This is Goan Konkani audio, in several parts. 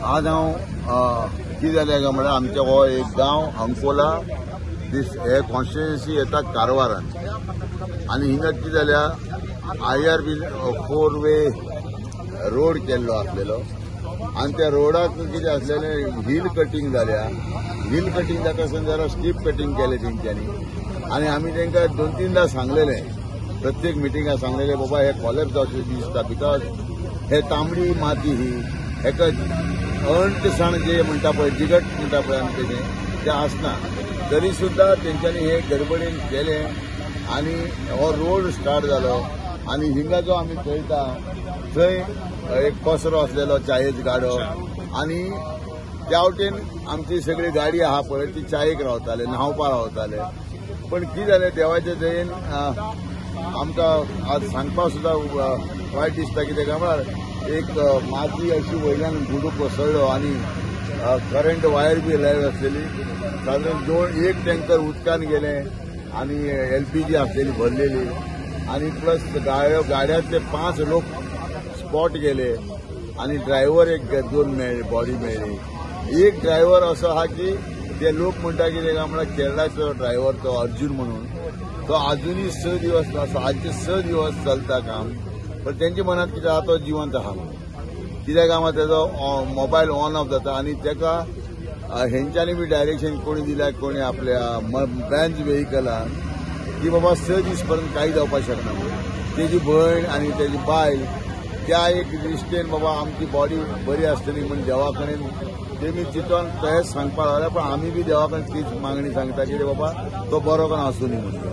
आज हांव कितें जालें काय म्हळ्यार आमचे हो एक गांव अंकोला दीस हे कॉन्स्टिट्युएन्सी येता कारवारान आनी हिंगा कितें जाल्या IRB 4-वे रोड केल्लो आसलेलो आनी त्या रोडाक कितें आसलेलें हिल कटींग जाल्या. हिल कटींग जाता आसतना जरा स्टीप कटींग केलें तेंच्यांनी आनी आमी तांकां 2-3दा सांगलेलें, प्रत्येक मिटिंगाक सांगलेलें बाबा हे कॉलेप्स जावचें दिसता because हे तांबडी माती ही हेका अंटसाण जे म्हणटा पळय जिगट म्हणटा पळय आमी तेजें तें आसना, तरी सुद्दां तेंच्यांनी हे गडबडीन केलें आनी हो रोड स्टार्ट जालो. आनी हिंगा जो आमी पळयता थंय एक कचरो आसलेलो चायेच गाडो आनी त्या वटेन आमची सगळी गाडी आहा पळय ती चायेक रावताले, न्हांवपा रावताले. पण कितें जालें देवाचे दयेन आमकां आज सांगपाक सुद्दां वायट दिसता कितें काय म्हळ्यार एक माती अशी वयल्यान गुडू कोसळ्ळो आनी करंट वायर बी लायव आसलेली. सादारण 1 टँकर उदकान गेलें आनी LPG आसलेली भरलेली आनी प्लस गाड्यांतले 5 लोक स्पॉट गेले आनी ड्रायव्हर एक 2 मेळ्ळे, बॉडी मेळ्ळी. एक ड्रायव्हर असो आहा की ते लोक म्हणटा कितें काय म्हळ्यार केरळाचो ड्रायव्हर तो अर्जुन म्हणून, तो आजुनूय 6 दिवस आजचे 6 दिवस चलता काम, पण तेंच्या मनांत कितें आहा तो जिवंत आहा म्हणून कित्याक काय म्हळ्यार तेजो मोबायल ऑन ऑफ जाता आनी तेका हेंच्यांनी बी डायरेक्शन कोणी दिल्या कोणी आपल्या बँच वेहिकलान की बाबा 6 दीस पर्यंत कांय जावपाक शकना म्हणून. तेजी भयण आनी तेजी बायल त्या एक दृश्टीन बाबा आमची बॉडी बरी आसतली म्हूण देवा कडेन तेमी चिंतून तहेच सांगपाक लागले, पण आमी बी देवा कडेन तीच मागणी सांगता की बाबा तो बरो करून आसूं न्ही म्हणून.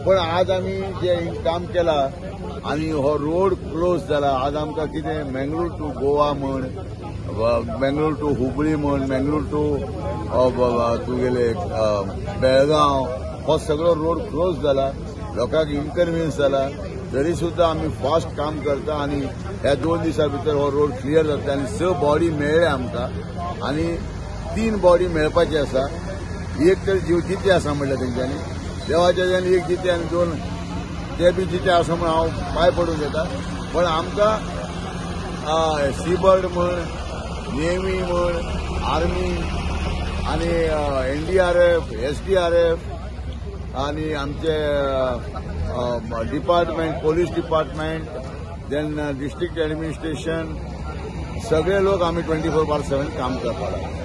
पण आज आमी जे काम केला आनी हो रोड क्लोज जाला, आज आमकां कितें मेंगलोर टू गोवा म्हण, मेंगलोर टू हुबळी म्हण, मेंगलोर टू तुगेले बेळगांव हो सगळो रोड क्लोज जाला, लोकांक इनकन्विनियन्स जाला. तरी सुद्दां आमी फास्ट काम करता आनी ह्या 2 दिसां भितर हो रोड क्लियर जाता आनी 6 बॉडी मेळ्ळे आमकां आनी 3 बॉडी मेळपाची आसा. एक तर जीव जिते आसा म्हणल्यार तेंच्यांनी देवाच्या दयेन एक जिते आनी 2 ते बी जिते आसा म्हूण हांव पांय पडून घेता. पण आमकां सीबर्ड म्हण, नेवी म्हण, आर्मी आनी NDRF, SDRF आनी आमचे department, police department, then district administration, सगळे लोक आमी 24/7 काम करपाक लागले.